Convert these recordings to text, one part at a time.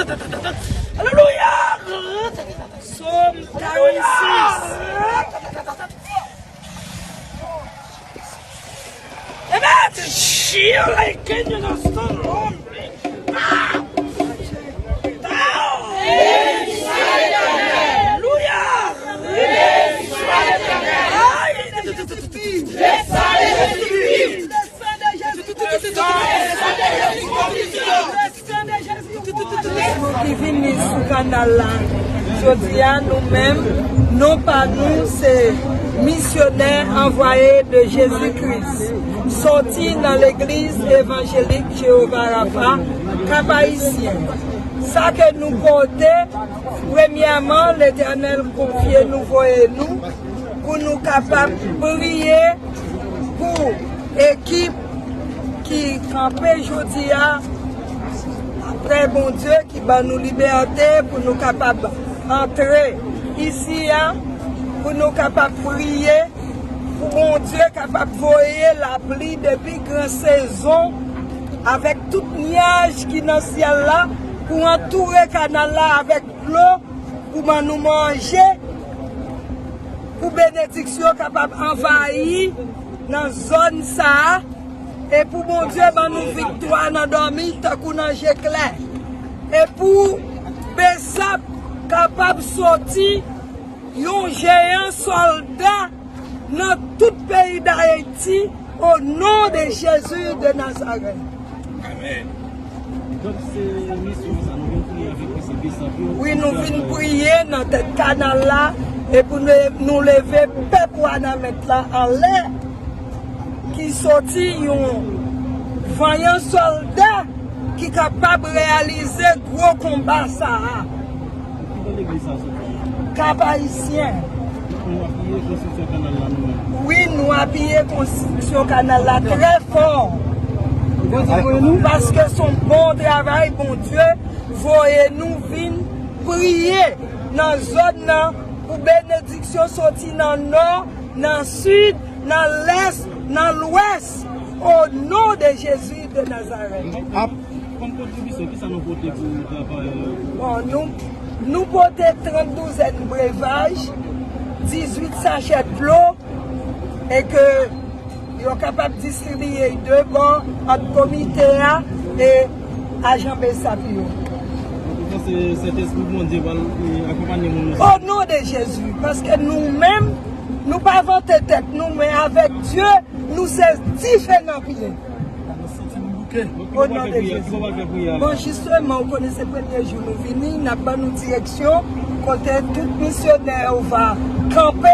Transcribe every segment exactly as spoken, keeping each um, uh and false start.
Alelouya! Sòm karannsis. Amen! Shield like angel of stone, Lord. Ah! Ah! Alelouya! Ay! Ki vini sou kanal la jodi a, nou menm, non pa nou se misyonè anvwaye de Jezi Kris, sòti nan legliz evanjelik Jewova Rafa, Kap Ayisyen. Sa ke nou pote, premyèman, Letènèl konfye nou, voye nou, pou nou kapab priye pou ekip ki kanpe jodi a, apre Bondye ki ban nou libète pou nou kapab antre isi a, pou nou kapab priye, pou Bondye kapab voye lapli de pi gran sezon, avèk tout nyaj ki nan syèl la, pou antoure kanal la avèk dlo, pou ban nou manje, pou benediksyon kapab anvayi nan zòn sa a, e pou Bondye ban nou viktwa nan dòmi tankou nan je klè, e pou Besap kapab sòti yon jeyan sòlda nan tout peyi Dayiti, o non de Jezi de Nazarèt. Amen. Donk, se misyon sa, nou vin priye avèk misye Bisap yo. Wi, nou vin priye nan tèt kanal la, e pou nou, nou leve pèp Wanament la anlè, ki sòti yon vanyan sòlda ki kapab reyalize gwo konba sa a. Ki bò legliz sa soti? Kap Ayisyen. Nou apiye konstriksyon kanal la nou menm. Wi, nou apiye konstriksyon kanal la trè fò. Bondye voye nou. Paske se yon bon travay Bondye voye nou vin priye nan zòn nan pou benediksyon soti nan nò, nan sid, nan lès, nan lwès, o non de Jezi de Nazarèt. Ap Kòm kontribisyon, kisa nou pote pou travay yo? Bon, nou, nou pote trant douzèn brevaj, dizuit sachè dlo, e ke yo kapab distribiye de bò ant komite a e ajan Besap yo. Donk, ou panse Sentespri Bondye pral, e, akonpanye moun nan sa? O non de Jezi, paske nou menm, nou pa vante tèt nou, men avèk Dye, nou se dife nan pye. O non de Jezi. Bon, jisteman, ou konnen se premye jou nou vini, n ap ban nou direksyon, kote tout misyonè yo va kanpe,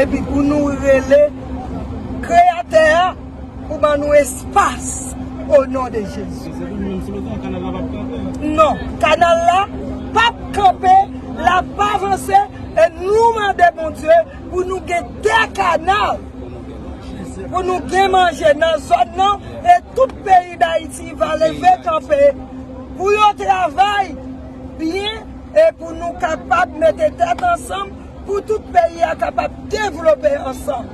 epi pou nou rele Kreyatè a pou ban nou espas, o non de Jezi. Se pou nou menm sou letan, kanal la p ap kanpe? Non, kanal la p ap kanpe, l ap avanse, e nou mande Bondye pou nou gen de kanal, pou nou gen manje nan zòn nan, e tout peyi Dayiti va leve kanpe pou yo travay byen e pou nou kapab mete tèt ansanm pou tout peyi a kapab devlope ansanm.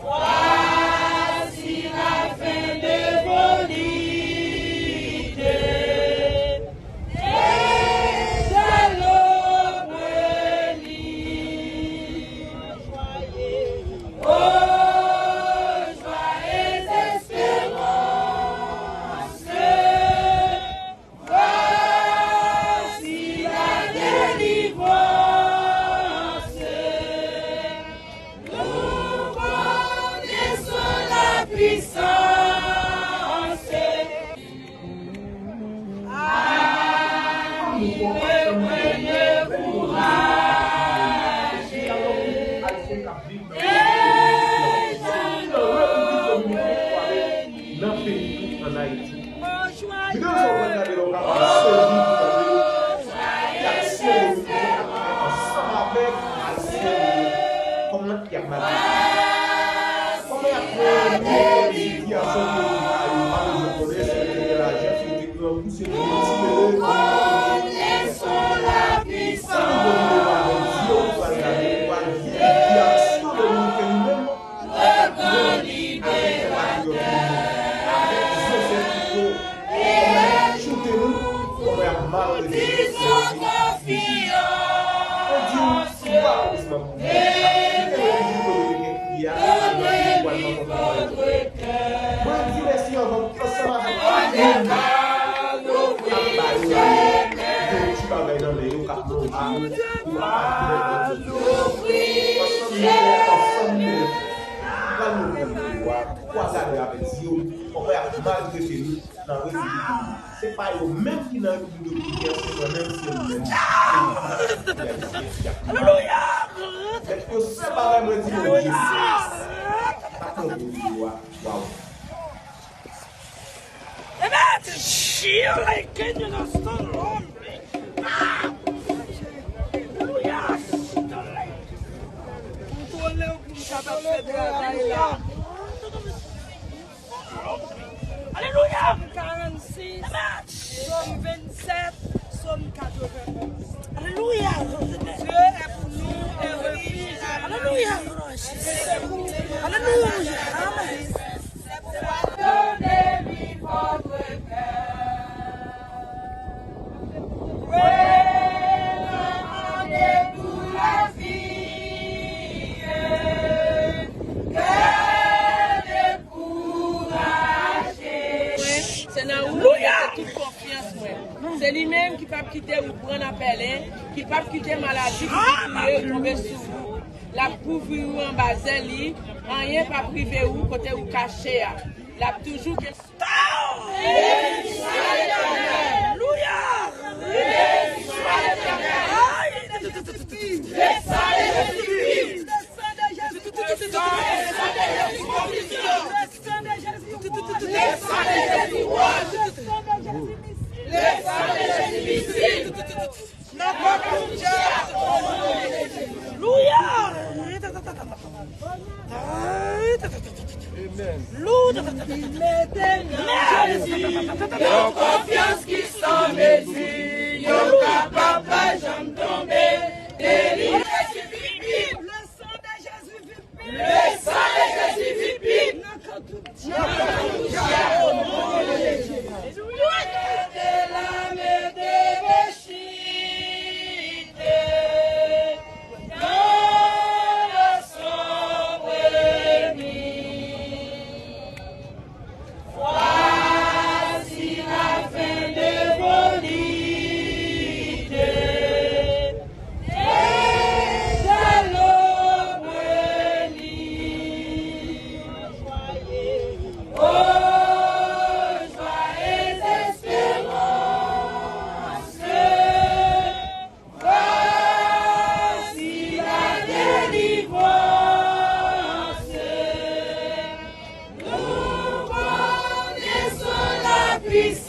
Voici la fin de vos luttes, déjà l'ombre lit. Oh, joie et espérance, voici la délivrance. Nous connaissons la puissance. Ami, reprenez courage. Déjà l'ombre lit. Nan peyi tou, ann Ayiti. Videyo sa w pral gade la, w kapab sezi pou tande reyaksyon dominiken ap fè ansanm avèk ayisyen yo. Kòman y ap mache? Kòman y ap pran yon sitiyasyon ki yo pa bezwen konnen, si yo te gen lajan, si yo te grangou, si yo te gen ti bebe? Nous connaissons la puissance. Konpè ap maltrete nou nan Repiblik Dominikèn. Se pa yo menm ki nan Repiblik Dominikèn, se mwen menm, se nou menm. Se nou menm ki ap. Alelouya! Yo sèl bagay mwen di yo, Jezi. Pa kanpe videyo a. Waw. Amen. Shield like angel of stone, Lord. Ah! Alelouya! Kontwole w pou m kapab fè travay la. Alelouya! Sòm karannsis, Sòm vennsèt, Sòm katrevennouz. Alelouya! Dieu est pour nous un refuge. Alelouya! Alelouya! Amen. Donnez-lui votre cœur. Prenez rendez-vous la vie. Cœur découragé. Mwen, se nan ou mwen mete tout konfyans mwen. Se li menm ki p ap kite ou pran nan pèlen, ki p ap kite maladi ki pou touye ou tonbe sou ou. L ap kouvri ou anba zèl li, anyen p ap rive ou kote ou kache a. L ap toujou gen. Alelouya! Le sang de Jésus, le sang de Jésus, le sang de Jésus, le sang de Jésus, le sang de Jésus, le sang de Jésus, le sang de Jésus, le sang de Jésus, Nan kò tout dyab. Alelouya! Amen. Mete nan Jezi yon konfyans ki san mezi, yo kapab pa janm tonbe. Delivre. Le sang de Jésus vit. Le sang de Jésus vit. Nan kò tout dyab. Mete lame de Bechite dans l'ombre de nuit. Voici la fin de vos luttes. Déjà l'ombre lit. Oh, joie et espérance. Voici la délivrance. Nous connaissons la puissance.